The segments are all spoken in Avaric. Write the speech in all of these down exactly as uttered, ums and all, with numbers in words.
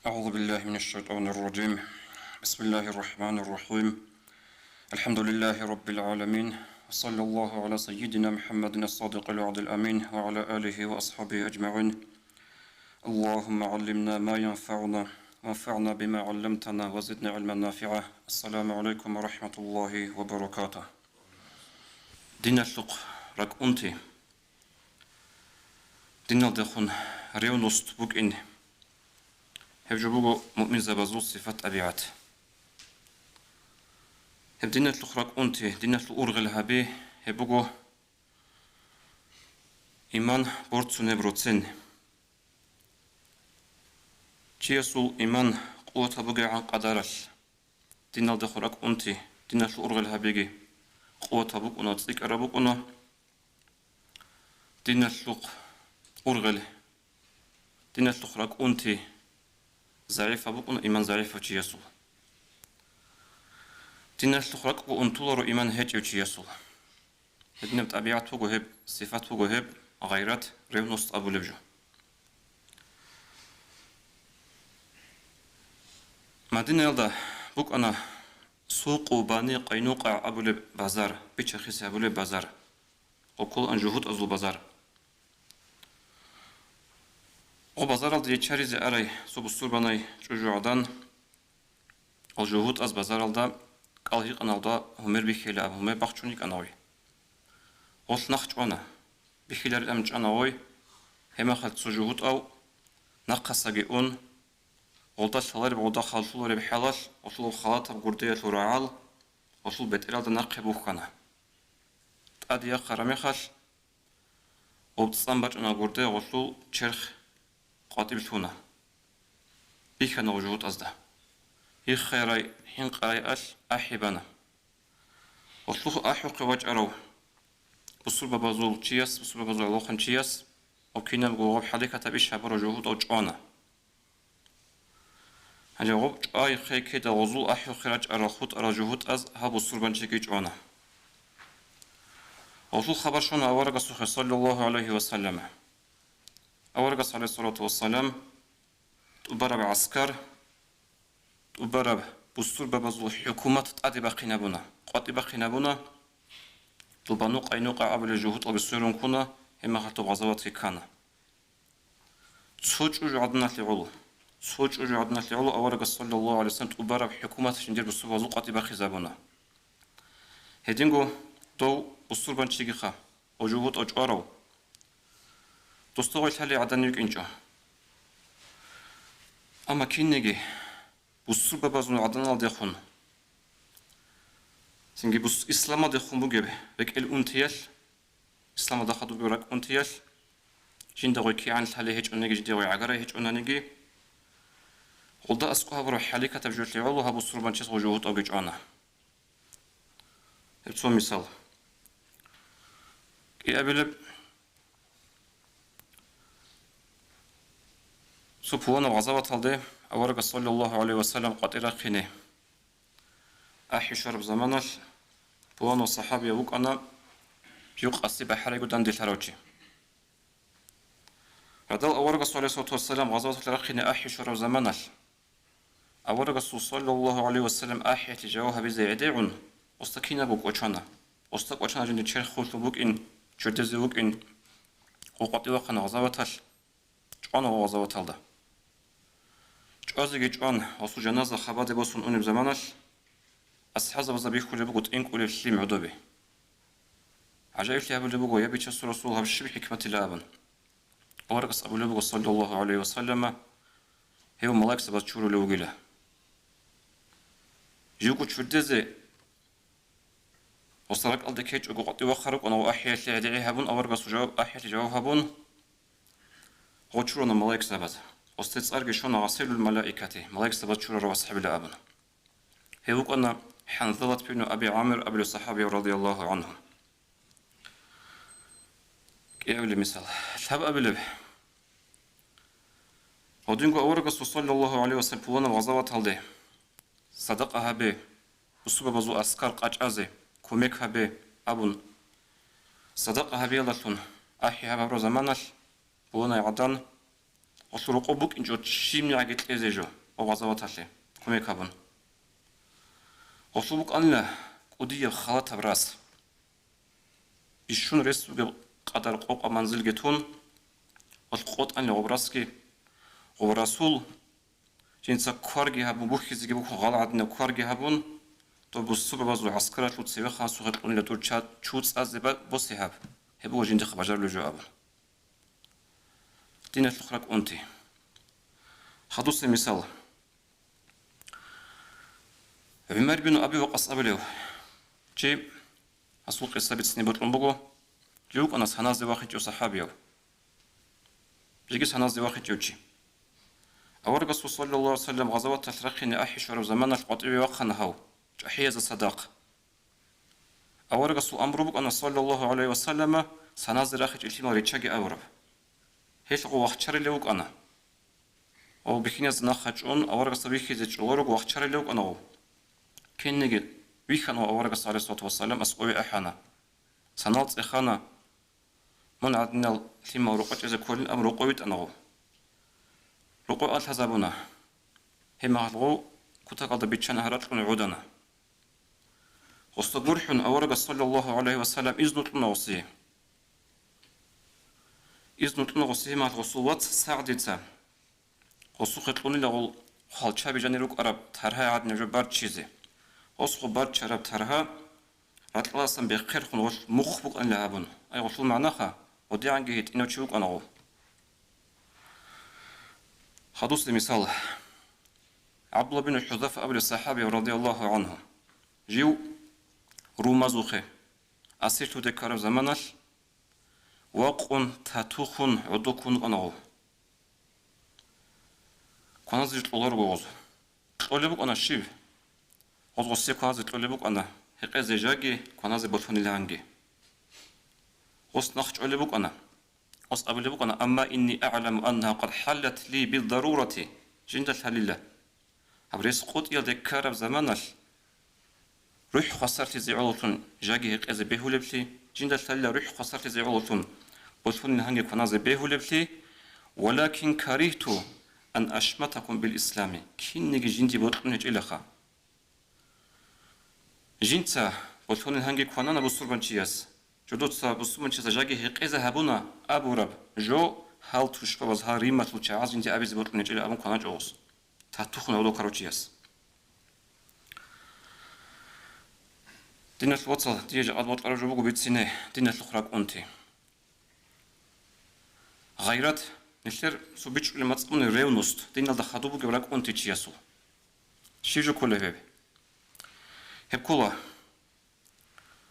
أعوذ بالله من الشيطان الرجيم. بسم الله الرحمن الرحيم. الحمد لله رب العالمين. وصلى الله على سيدنا محمد الصادق الوعد الأمين وعلى آله وأصحابه أجمعين. اللهم علمنا ما ينفعنا وانفعنا بما علمتنا وزدنا علما نافعا. السلام عليكم ورحمة الله وبركاته. Диналъухъ ракӀунти. Диналдехун ревность букӀин. Гьеб жо буго муъминзабазул сифат-тӀабигӀат. Гьеб диналъухъ ракӀунти, диналъул ургъел гьаби, гьеб буго иман борцунеб роцен. Чиясул иман къуватаб бугебгӀан къадаралъ, диналдехун ракӀунти, диналъул ургъел гьабиги къуватаб букӀуна, цӀикӀкӀараб букӀуна. Диналъухъ ургъел, диналъухъ ракӀунти загӀипаб букӀуна иман загӀипав чиясул. Диналъухъ ракӀго унтуларо иман гьечӀев чиясул. Гьединаб тӀабигӀат буго гьеб, сифат буго гьеб, гъайрат, ревность абулеб жо. Мадинаялда букӀана Сукъу Бани Къайнукъа абулеб базар, бича-хиси гьабулеб базар. Гъуккулаан жугьутӀазул базар. Гъо базаралде риччаризе арай цо бусурбанай чӀужугӀадан. Гъо жугьутӀаз базаралда кӀал гьикъаналда гьумер бихьила аб, гьумер бахчун йикӀана гъой. Гъолъ нахъ чӀвана. Бихьиларилан чӀана гъой. Гьебмехалъ цо жугьутӀав нахъасаги ун, гъолда лъалареб, гъолда халлъулареб хӀалалъ, гъолъул халатаб гурдеялъул рагӀал, гъолъул бетӀералда нахъе бухьана. ТӀаде яхъараб мехалъ, гъоб цӀан бачӀана гурде гъолъул черх къватӀиб лъуна. Бихьана гъо жугьутӀазда. Иххайрай, хӀинкъарай алъ ахӀи бана. Гъолъухъ ахӀухъе вачӀарав бусурбабазул чияс, бусурбабазул гӀолохъанчияс, гъо кинабго гъоб хӀаликатаб иш гьабурав жугьутӀав чӀвана. Гьанже гъоб чӀвай хъекеда гъозул ахӀухъе рачӀарал хутӀарал жугьутӀаз гьав бусурбанчиги чӀвана. Гъолъул хабар щвана аварагасухъе, саллаллагьу гӀалайгьи ва саллама. Аварагас, гӀалайгьиссалату вассалам, тӀубараб гӀаскар, тӀубараб бусурбабазул хӀукумат тӀаде бахъинабуна, къватӀиб бахъинабуна, дол Бану Къайнукъа абулел жугьутӀалги сверун ккуна, гьебмехалъ гъазаватги ккана. Цо чӀужугӀаданалъе гӀоло, цо чӀужугӀаданалъе гӀоло аварагас, саллаллагьу гӀалайгьи ва саллам, тӀубараб хӀукумат жиндир бусурбабазул къватӀиб бахъизабуна. Гьединго дов бусурбанчигиха, гъо жугьутӀав чӀварав, досда гъой лъалей гӀадан йикӀинчӀо. Амма кинниги бусурбабазул гӀаданалдехун, цинги бус-, исламалдехун бугеб рекӀел унтиялъ, исламалда хадуб бугеб ракӀ унтиялъ, жинда гъой кигӀан лъалей гьечӀониги, жинда гъой гӀагарай гьечӀонаниги, гъолда аскӀоб гьабураб хӀаликатаб жолъе гӀоло гьаб бусурбанчияс гъо жугьутӀавги чӀвана. Гьеб цо мисал. КӀиабилеб, цо пуланаб гъазаваталде аварагас, саллаллагьу гӀалайгьи ва саллам, къватӀир рахъине ахӀи щвараб заманалъ, пуланав сахӀабияв вукӀана жив къаси бахӀарайго данделъарав чи. Гьадал аварагас, гӀалайгьиссалату вассалам, гъазаваталъе рахъине ахӀи щвараб заманалъ, аварагасул, саллаллагьу гӀалайгьи ва саллам, ахӀиялъе жаваб гьабизе гӀедегӀун, гъосда кинабго кӀочана. Гъосда кӀочана жиндир черх хулъун букӀин, чурдезе вукӀин, гъо къватӀив вахъана гъазаваталъ, чӀвана гъо гъазаваталда. ЧӀвазеги чӀван, гъосул жаназа хабаде босун унеб заманалъ, асхӀабзабазда бихьулеб буго тӀинкӀулеб лъим гӀодобе. ГӀажаиблъи гьабулеб буго, я Бичасул Расул, гьаб щиб хӀикматила абун. Аварагас абулеб буго, саллаллагьу гӀалайгьи ва саллама, гьев малаикзабаз чурулев вугила. Живго чурдезе гъосда ракӀалде ккечӀого къватӀив вахъарав вукӀана ва ахӀиялъе гӀедегӀи гьабун, аварагасул жаваб, ахӀиялъе жаваб гьабун, гъо чурана малаикзабаз. Гъосде цӀарги щвана Гъасилул малаикати, малаикзабаз чурарав асхӀабила абун. Гьев вукӀана ХӀанзалат бину Аби ГӀамир абулев сахӀабияв, радияллагьу гӀангьу. КӀиабилеб мисал. Лъабабилеб. Гьодинго аварагасул, саллаллагьу гӀалайгьи ва саллам, пуланаб гъазаваталде садакъа гьабе, бусурбабазул аскар къачӀазе кумек гьабе абун, садакъа гьабиялдалъун ахӀи гьабураб заманалъ, пуланай гӀадан, Гъолъул рокъоб букӀинчӀо щибнигӀаги кьезе жо, гъоб гъазаваталъе кумек гьабун. Гъолъул букӀанила кӀудияб халатаб рас. Бищун рес бугеб къадар къокъа манзилги тун, гъолъ къотӀанила гъоб расги, гъоб расул, жинца кварги гьабун, бухьизеги бухьун, гъала гӀадинаб кварги гьабун, доб бусурбабазул гӀаскаралъул цевехъан сухъе кьунила дур ча-, чу цӀазе ба-, босе гьаб, гьеб буго жиндихъ бажарулеб жо абун. Диналъухъ ракӀ унти. Хадусеб мисал. ГӀумар бин Аби Вакъас абулев чи, гьасул къиса бицине бокьун буго, жив вукӀана саназе вахичӀев сахӀабияв. Жеги саназе вахичӀев чи. Аварагасул, саллаллагьу гӀалайгьи ва саллам, гъазаваталъ рахъине ахӀи щвараб заманалъ къватӀиве вахъана гьав, чӀахӀиязда цадахъ. Аварагасул амру букӀана, саллаллагьу гӀалайгьи ва саллама, саназе рахичӀел лъимал риччаги абураб. Гьелъ гъов вахчарилев вукӀана. Гъов бихьиназда нахъа чӀун, аварагасда вихьизе чӀоларуго вахчарилев вукӀана гъов. Кинниги вихьана гъов аварагасда, гӀалайгьиссалату вассалам, аскӀове ахӀана. Санал цӀехана, мун гӀадинал лъимал рокъов чӀезе кколин абун рокъов витӀана гъов. Рокъов алъазабуна. Гьеб мехалъ гъов кутакалда биччана гьаракь кьун гӀодана. Гъосда гурхӀун аварагас, саллаллагьу гӀалайгьи ва саллам, изну кьуна гъосие. Изну кьуна гъосие гьеб мехалъ гъосул вац СагӀдица. Гъосухъе кьунила гъол хвалчаби жанир рукӀараб таргьа гӀадинаб жо барччизе. Гъос гъо барччараб таргьа ракьалдасан бехъерхъун гъолъ мухъ букӀанила гьабун. Ай гъолъул магӀнаха, гъодигӀанги гьитӀинав чи вукӀана гъов. Хадусеб мисал. ГӀабдулла бин ХӀузафа абулев сахӀаби, радияллагьу гӀангьу, жив румазухъе асирлъуде ккараб заманалъ вакъун, татухун, гӀодоккун вукӀана гъов. Кваназе кьоларого гъоз. Кьолеб букӀана щиб? Гъоз гъосие кваназе кьолеб букӀана, гьекъезе жаги, кваназе болъониланги. Гъос нахъ чӀолеб букӀана. Гъос абулеб букӀана: «Амма инни а'ламу аннагьа къад хӀаллат ли биддарурати», жинда лъалила. Гьаб рес къотӀиялде ккараб заманалъ рухӀ хвасарлъизе гӀололъун жаги гьекъезе бегьулеблъи, жинда лъалила рухӀ хвасарлъизе гӀололъун болъониланги кваназе бегьулеблъи, «валакин каригьту ан ашматакум бил ислами», кинниги жинди бокьун гьечӀилаха. Жинца болъониланги кванана бусурбанчияс, жодоца бусурбанчиясда жаги гьекъезе гьабуна абураб жо гьал тушбабаз, гьал Рималъул чагӀаз жинди абизе бокьун гьечӀила абун кваначӀо гъос, татухун гӀодоккарав чияс. Диналъ вацал, дие жакъа бокьараб жо буго бицине, диналъухъ ракӀ унти. Гъайрат, нилъер цо бичӀчӀулеб мацӀ буго ревность, диналда хадуб бугеб ракӀ унти чиясул. Щиб жо кколеб гьеб? Гьеб ккола,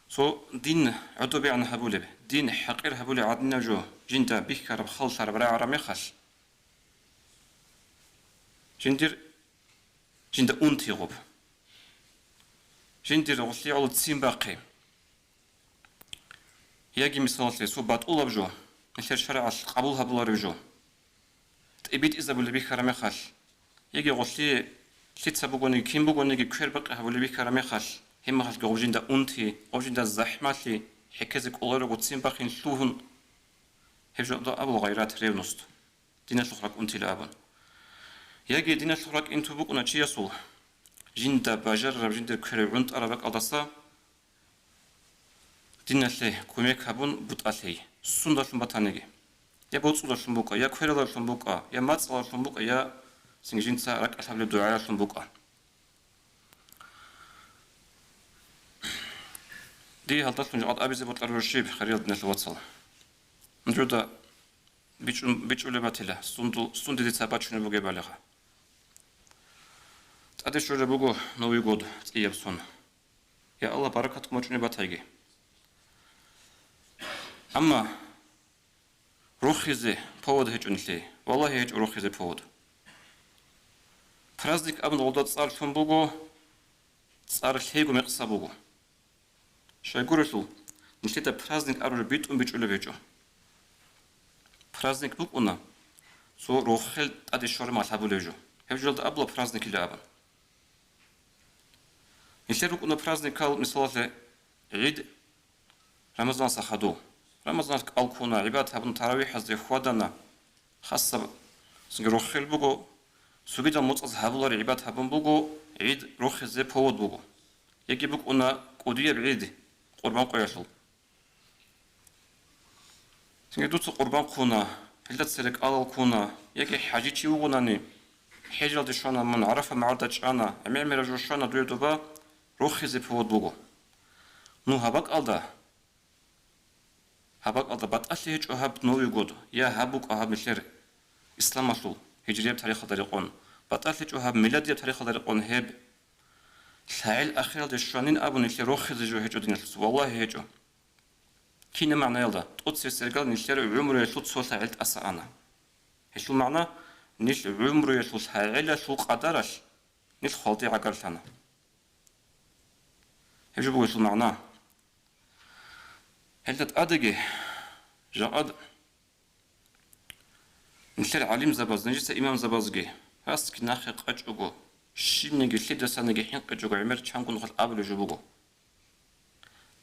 цо дин гӀодобегӀан гьабулеб, дин хӀакъир гьабулеб гӀадинаб жо жинда бихьараб, халлъараб рагӀараб мехалъ, жиндир жинда унти гъоб. Жиндир гъолъие гӀоло ццин бахъи. Яги, мисалалъе, цо батӀулаб жо, нилъер шаргӀалъ къабул гьабулареб жо, тӀибитӀизабулеб бихьараб мехалъ, яги гъолъие лъица бугониги, кин бугониги квербакъи гьабулеб бихьараб мехалъ, гьеб мехалъги гъоб жинда унти, гъоб жинда захӀмалъи, хӀекезе кӀоларого ццин бахъин лъугьун, гьеб жо абула гъайрат, ревность, диналъухъ ракӀ унтила абун. Яги диналъухъ ракӀ инту букӀуна чиясул, жинда бажарараб, жиндир квере гӀунтӀараб бакӀалдаса диналъе кумек гьабун бутӀа лъей, сундалъун батаниги. Я боцӀудалъун букӀа, я квералдалъун букӀа, я мацӀалдалъун букӀа, я цинги жинца ракӀалъ гьабулеб дугӀаялъун букӀа. Дие гьалдалъун жакъа абизе бокьараб жо щиб, хириял диналъул вацал? Нужеда бичӀун, бичӀчӀулеб батила, сунду-, сунде дица бачунеб бугебали. ТӀаде щолеб буго Новый год цӀияб сон. Я Аллагь, баракат мачӀунеб батайги. Амма рохизе повод гьечӀо нилъее. Валлагьи, гьечӀо рохизе повод. Праздник абун гъолда цӀар лъун буго, цӀар лъейго мекъса буго. Щайгурелъул, нилъеда праздник абураб битӀун бичӀчӀулеб гьечӀо. Праздник букӀуна, цо рохел тӀаде щвараб мехалъ гьабулеб жо. Гьеб жоялда абула праздникила абун. Нилъер рукӀуна праздникал, мисалалъе, гӀид, Рамазаналъа хадув. Рамазаналъ кӀал ккуна, гӀибадат гьабуна, таравихӀазде хьвадана, хасаб Цинги рохел буго, цогидал моцӀаз гьабулари гӀибадат гьабун буго, гӀид рохизе повод буго. Яги букӀуна кӀудияб гӀид, Къурбан къоялъул. Цинги дуца къурбан хъуна, гьелда церекӀалал ккуна, яги хӀажичи вугонани, хӀежалде щвана мун, ГӀарафа магӀарда чӀана, гӀемер-гӀемераб жо щвана дуе доба, рохизе повод буго. Ну, гьаб бакӀалда, гьаб бакӀалда батӀалъи гьечӀо гьаб Новый год, я гьаб букӀа гьаб нилъер исламалъул, гьижрияб тарихалда рекъон, батӀалъи гьечӀо гьаб миладияб тарихалда рекъон гьеб. ЛъагӀел ахиралде щванин абун нилъер рохизе жо гьечӀо диналъул, валлагьи гьечӀо. Кинаб магӀнаялда? ТӀоцебесеб иргаялда нилъер гӀумруялъул цо лъагӀел тӀаса ана. Гьелъул магӀна, нилъ гӀумруялъул лъагӀелалъул къадаралъ нилъ хвалде гӀагарлъана. Гьеб жо буго гьелъул магӀна. Гьелда тӀадеги, жакъа нилъер гӀалимзабаз, нижеца имамзабазги, расги нахъе къачӀого, щибниги лъидасаниги хӀинкъичӀого гӀемер чанго нухалъ абулеб жо буго.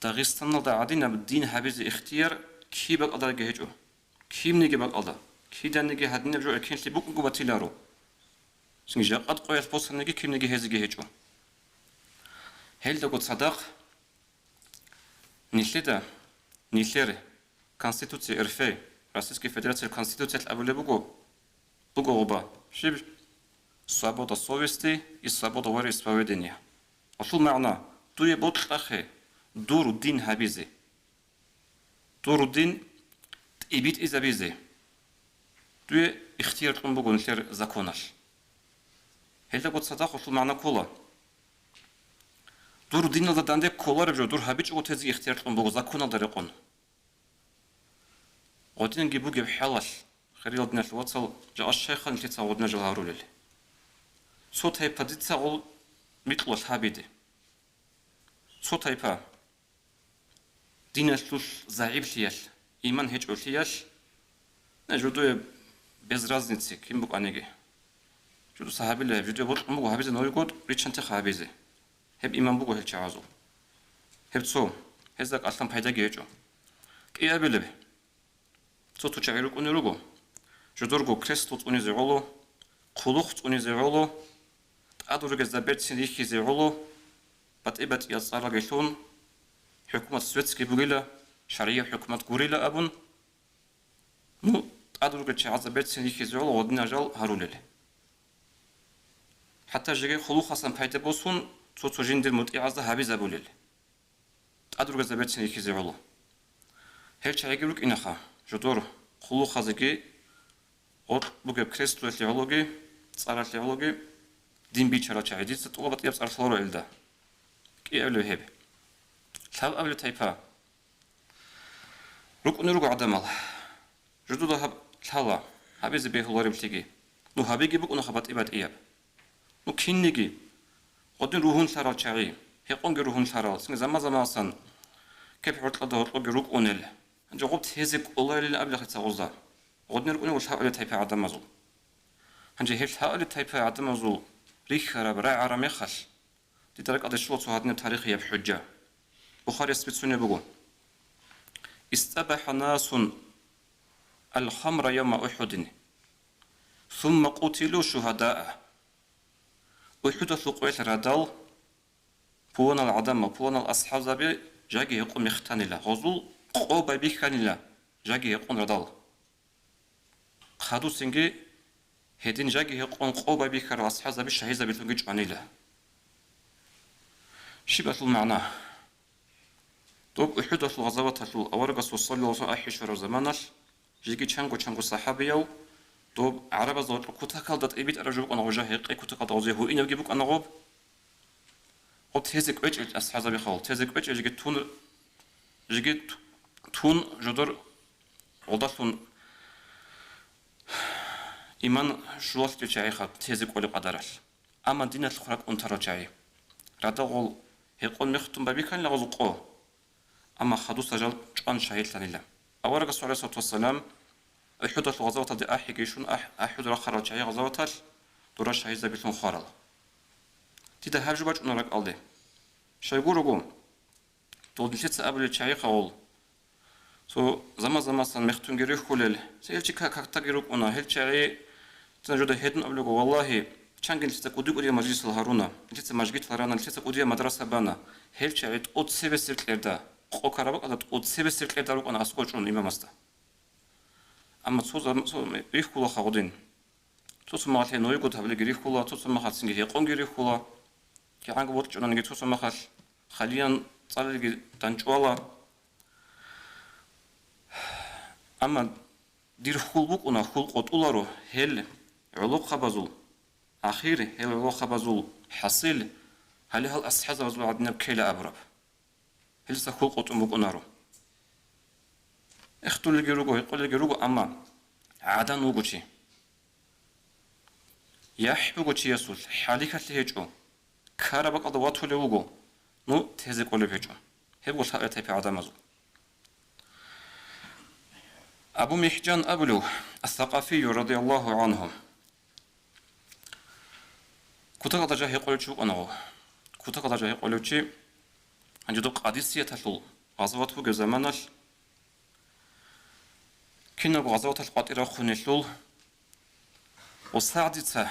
Дагъистаналда гӀадинаб дин гьабизе ихтияр киб бакӀалдаги гьечӀо. Кибниги бакӀалда, киданиги гьадинаб жо эркенлъи букӀунго батиларо. Цинги жакъа къоялъ босаниги кибниги гьезиги гьечӀо. Гьелдаго цадахъ нилъеда, нилъер Конституция РФ, Российской Федерациялъ Конституциялъ абулеб буго, буго гъоба, щиб? Свобода совести и свобода вероисповедания. Гьелъул магӀна, дуе бокьахъе дур дин гьабизе. Дур дин тӀибитӀизабизе дуе ихтияр кьун буго нилъер законалъ. Гьелдаго цадахъ гьелъул магӀна ккола. Дур диналда данде кколареб жо дур гьабичӀого тезе ихтияр кьун буго законалда рекъон. Гъодинги бугеб хӀалалъ, хириял диналъул вацал, жакъа щайха нилъеца гъодинал жал гьарулел. Цо тайпа дица гъол микьулал гьабиде. Цо тайпа диналъулъ загӀиплъиялъ, иман гьечӀолъиялъ, э, жидее без разницы кин букӀаниги. Жидуса гьабила гьеб, жидее бокьун буго гьабизе Новый год, риччантеха гьабизе. Гьеб иман буго гьел чагӀазул. Гьеб цо, гьезда кӀалъан пайдаги гьечӀо. КӀиабилеб. Цо-цо чагӀи рукӀунел руго. Жодорго кресло цӀунизе гӀоло, хъулухъ цӀунизе гӀоло, тӀад ругезда берцин рихьизе гӀоло, батӀи-батӀиял цӀаралги лъун, хӀукумат светский бугила, шаргӀияб хӀукумат гурила абун, ну, тӀад ругел чагӀазда берцин рихьизе гӀоло гъодинал жал гьарулел. ХӀатта жеги хъулухъасан пайда босун, цо-цо жиндир мутӀигӀазда гьабизабулел. ТӀад ругезда берцин рихьизе гӀоло. Гьел чагӀиги рукӀинаха, жодор хъулухъазеги, гъоркь бугеб креслоялъе гӀологи, цӀаралъе гӀологи, дин бичарал чагӀи, дица тӀуба батӀияб цӀар лъаларо гьелда. КӀиабилеб гьеб. Лъабабилеб тайпа. РукӀунел руго гӀадамал. Жудуда гьаб лъала, гьабизе бегьулареблъиги. Ну, гьабиги букӀунаха батӀи-батӀияб. Ну, кинниги, гъодин ругьунлъарал чагӀи, гьекъонги ругьунлъарал, цинги заман-заманасан кеп гьоркьода гьоркьоги рукӀунел, гьанже гъоб тезе кӀоларилан абилахъица гъозда. Гъодин рукӀунел лъабабилеб тайпа гӀадамазул. Гьанже гьеб лъабабилеб тайпа гӀадамазул рихьараб, рагӀараб мехалъ, дида ракӀалде щола цо гьадинаб тарихияб хӀужа. Бухарияс бицунеб буго: «Истабахьа насун аль-хамра явма Ухьудин, сумма къутилу шугьадаа». Ухьудалъул къоялъ радал пуланал гӀадамал, пуланал асхӀабзаби жаги гьекъон мехтанила, гъозул къо байбихьанила жаги гьекъон радал. Хадусинги гьедин жаги гьекъон къо байбихьарал асхӀабзаби шагьидзабилъунги чӀванила. Щиб гьелъул магӀна? Доб Ухьудалъул гъазаваталъул аварагасул саллаллагьу гӀалайгьи ва саллам ахӀи щвараб заманалъ, жеги чанго-чанго сахӀабияв, доб гӀарабазда гъоркьоб кутакалда тӀибитӀараб жо букӀана гъожа гьекъей кутакалда гъозе гьуинавги букӀана гъоб, гъоб тезе кӀвечӀел асхӀабзабихъал, тезе кӀвечӀел жеги тун, жеги ту-, тун жодор гъолдалъун иман щулалъул чагӀиха тезе кӀолеб къадаралъ. Амма диналъухъ ракӀ унтарал чагӀи. Радал гъол гьекъон мехтун байбихьанила гъозул къо. Амма хадуса жал чӀван шагьидлъанила. Аварагас, гӀалайгьиссалату вассалам, Ухьудалъул гъазаваталде ахӀиги ишун, ахӀ-, АхӀуд рахъарал чагӀи гъазаваталъ дора шагьидзабилъун хварал. Дида гьаб жо бачӀуна ракӀалде. Щайгурого, дол нилъеца абулел чагӀи къавул. Цо заман-замасан мехтунги рихьулел, цо гьел чи ка-, кактаги рукӀуна, гьел чагӀи Цин жуда гьедин абулего, валлагьи, чанги нилъеца кӀуди-кӀудияб мажлисал гьаруна, нилъеца мажгит гьарана, нилъеца кӀудияб мадраса бана. Гьел чагӀи тӀоцебесеб кьерда, къо карабакӀалда тӀоцебесеб кьерда рукӀана аскӀор чӀун имамасда. Амма цо зам-, цо рихьула хагъудин. Цо-цо махалъ гьенивго гьабулеги рихьула, цо-цо махалъ цинги гьекъонги рихьула. КигӀанго борчӀунанги цо-цо махалъ халиян цӀалилги данчӀвала. Амма дир хьул букӀуна, хьул къотӀуларо гьел гӀолохъабазул, ахир гьел гӀолохъабазул хӀасил, гьале гьал асхӀазабазул гӀадинаб ккела абураб. Гьелдаса хьул къотӀун букӀунаро. Эхтулелги руго, гьекъолелги руго, амма гӀадан вуго чи. ЯхӀ буго чиясулъ, хӀалихьалъи гьечӀо, карабакӀалда ватулев вуго, ну, тезе кӀолеб гьечӀо. Гьеб лъабаб тайпа гӀадамазул. Абу МихӀжан абулев, Ас-Сакъафию радияллагьу гӀангьу. Кутакалда жо гьекъолев чи вукӀана гъов. Кутакалда жо гьекъолев чи, гьанже доб Къадисияталъул гъазават бугеб заманалъ, кинабго гъазаваталъ къватӀир рахъунелъул, ва СагӀдица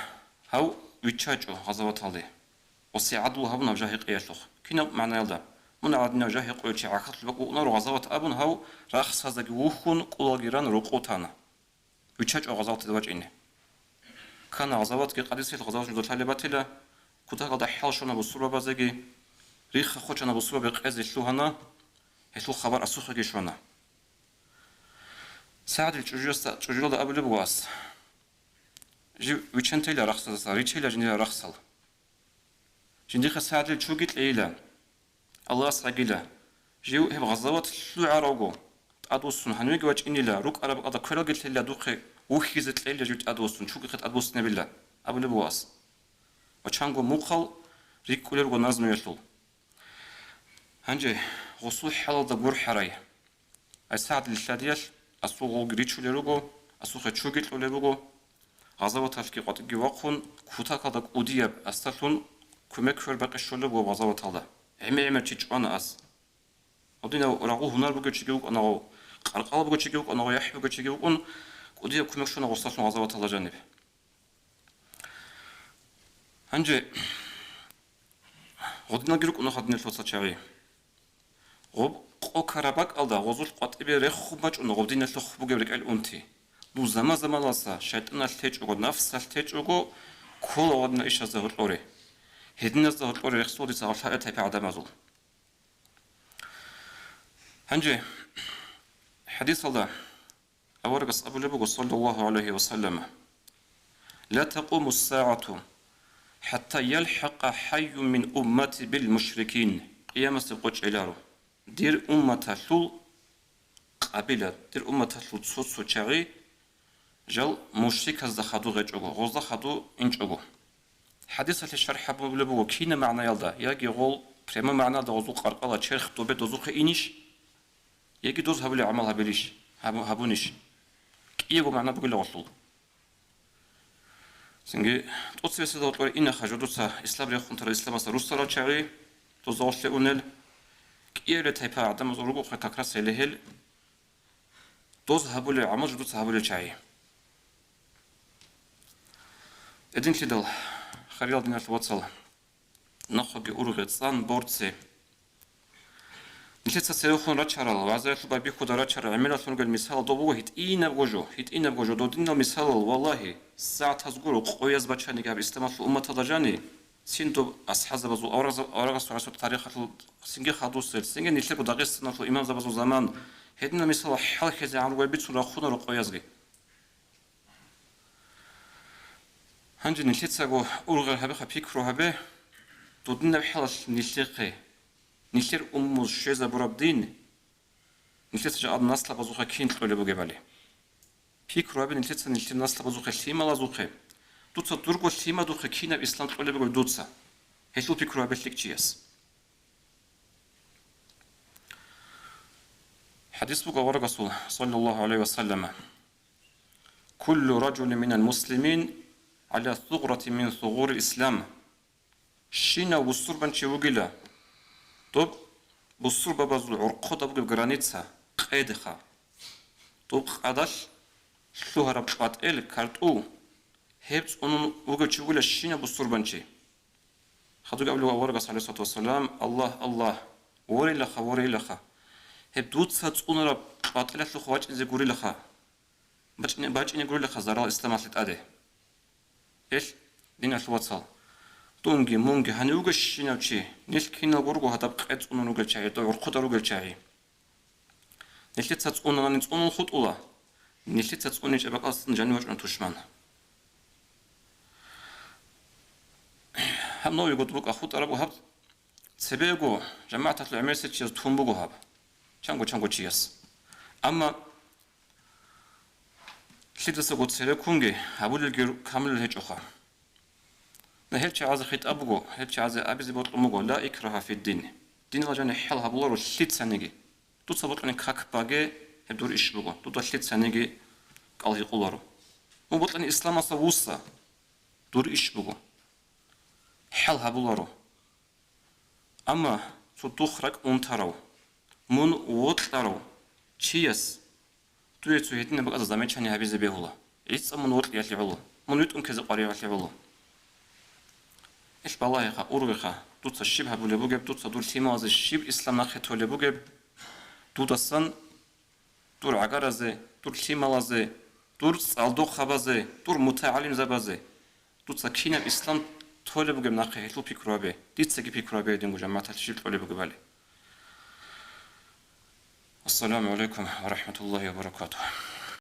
гьав виччачӀо гъазаваталде, ва СагӀдул гьабуна гьаб жо гьекъиялъухъ. Кинаб магӀнаялда? Мун гӀадинав жо гьекъолев чи гӀахьаллъулеб бакӀ вукӀунаро гъазават абун, гьав рахсаздаги вухьун, кӀулалги ран рокъов тана. ВиччачӀо гъазаваталде вачӀине. Ккана гъазаватги, Къадисиялъул гъазават жуда лъалеб батила, кутакалда хӀал щвана бусурбабазеги, рихха-хочана бусурбаби къезе лъугьана, гьелъул хабар асухъеги щвана. СагӀдил чӀужуялда, чӀужуялда абулеб буго ас: «Жив виччан тейила рахсаздаса, ричейила жиндирал рахсал». Жиндихъе СагӀдил чуги кьейила, Аллагьас гӀагила. Жив гьеб гъазават лъугӀаравго тӀадвуссун гьанивеги вачӀинила, рукӀараб бакӀалда квералги лъейила, духъе вухьизе кьейила жив тӀадвуссун, чуги хъе тӀадвуссинабила, абулеб буго ас. Ва чанго мухъал рикӀкӀулел руго назмуялъул. Гьанже гъусул хӀалалда гурхӀарай. Ай СагӀдил лъадиялъ асул гъолги ричулел руго, асухъе чуги кьулел руго. Гъазаваталъги къватӀибги вахъун, кутакалда кӀудияб асдалъун кумек квербакъи щолеб буго гъазаваталда. ГӀемер-гӀемер чи чӀвана ас. Гьадинав рагъул гьунар бугев чиги вукӀана гъов, къаркъала бугев чиги вукӀана гъов, яхӀ бугев чиги вукӀун, кӀудияб кумек щвана гъусдалъун гъазаваталда жаниб. Гьанже гъодиналги рукӀуна гьадинал вацал чагӀи. Гъоб къо караб бакӀалда гъозулъ къватӀибе рехун бачӀуна гъодиналъухъ бугеб рекӀел унти. Ну, заман-заманалса шайтӀаналъ течӀого, нафсалъ течӀого ккола гъодинал ишазда гьоркьоре. Гьединазда гьоркьоре рехсула дица гьалъа тайпа гӀадамазул. Гьанже хӀадисалда Аварагас абулеб буго, саллаллагьу гӀалайгьи ва саллам: «Ла такъуму ссагӀату хӀатта ялхӀакъа хӀайюн мин уммати бил мушрикин». Къиямасеб къо чӀеларо, дир умматалъул къабила, дир умматалъул цо-цо чагӀи жал мушриказда хадув гъечӀого, гъозда хадув инчӀого. ХӀадисалъе шархӀ гьабулеб буго кинаб магӀнаялда, яги гъол прямо магӀнаялда гъозул къаркъала черх добе дозухъе инищ, яги доз гьабулеб гӀамал гьабилищ, гьабу-, гьабунищ. КӀиябго магӀна бугила гъолъул. Цинги тӀоцебесеб гьоркьор инаха жо дуца ислам рехун тарал, исламасда руссарал чагӀи, доз гъолъе унел, кӀиябилеб тайпа гӀадамаз ругохъе как раз гьеле гьел, доз гьабулеб гӀамал жо дуца гьабулел чагӀи. Гьединлъидал, хириял диналъул вацал, нахъеги ургъе цӀан борце. Нилъеца церехун рачарал, вагӀзаялъул байбихьуда рачарал гӀемералъун ругел мисалал доб буго гьитӀинабго жо, гьитӀинабго жо. Додинал мисалал, валлагьи, сагӀатаз гуро къояз бачаниги гьаб исламалъул умматалда жани, цин доб асхӀазабазул, аварагзаб-, аварагасул гӀасул тарихалъул цинги хадусел, цинги нилъерго Дагъистаналъул имамзабазул заман, гьединал мисалал хӀалхьезе гӀан ругел бицун рахунаро къоязги. Гьанже нилъецаго ургъел гьабиха, пикру гьабе, додинаб хӀалалъ нилъехъе, нилъер умумуз щвезабураб дин, нилъеца жакъа наслабазухъе кин кьолеб бугебали. Пикру гьабе нилъеца нилъер наслабазухъе, лъималазухъе. Дуца дурго лъимадухъе кинаб ислам кьолеб бугеб дуца? Гьелъул пикру гьабе лъикӀ чияс. ХӀадис буго аварагасул, саллаллагьу гӀалайгьи ва саллама: «Куллу ражулин минал муслимин гӀала сугърати мин сугурил ислам». Щинав бусурбан чи вугила, доб бусурбабазул гӀорхъода бугеб граница, къедха. Доб къадалъ лъугьараб кьватӀел, картӀул, Гьеб цӀунун вугев чи вугила щинаб бусурбанчи. Хадубги абулеб аварагас, гӀалайгьиссалату вассалам: «Аллагь, Аллагь, ворилаха, ворилаха. Гьеб дуца цӀунараб къватӀилалъухъ вачӀине гурилаха, бачӀине, бачӀине гурилаха зарал исламалъе тӀаде». Ил, диналъул вацал, дунги, мунги, гьанив вугев щинав чи, нилъ киналго руго гьадаб къе цӀунун ругел чагӀи, гӀурхъудар ругел чагӀи. Нилъеца цӀунани цӀунун хутӀула, нилъеца цӀуничӀеб бакӀалдасан жанив вачӀуна тушман. Гьаб новый год букӀа хутӀараб гьаб цебего жамагӀаталъул гӀемерисел чияс тун буго гьаб, чанго-чанго чияс. Амма лъидасаго цереккунги гьабулелги камулел гьечӀоха. На гьел чагӀазе хитӀаб буго, гьел чагӀазе абизе бокьун буго: «Ла икрагьа фиддин». Диналда жаниб хӀал гьабуларо лъицаниги. Дуца бокьани как баге, гьеб дур иш буго. Дуда лъицаниги кӀал гьикъуларо. Мун бокьани исламалъа вуса, дур иш буго. ХӀал гьабуларо. Амма цо дух ракӀ унтарав, мун вокьарав чияс дуе цо гьединаб бакӀазда замечание гьабизе бегьула. ГӀицӀа мун вокьиялъе гӀоло, мун витӀун ккезе къваригӀалъе гӀоло. Ил балагьеха, ургъеха, дуца щиб гьабулеб бугеб, дуца дур лъималазе щиб ислам нахъе толеб бугеб, дудасан дур гӀагаразе, дур лъималазе, дур цӀалдохъабазе, дур мутагӀалимзабазе дуца кинаб ислам толеб бугеб нахъе гьелъул пикру гьабе, дицаги пикру гьабе гьединго жамагӀаталъе щиб кьолеб бугебали. Ассаламу гӀалайкум ва рахӀматуллагьи ва баракатугьу.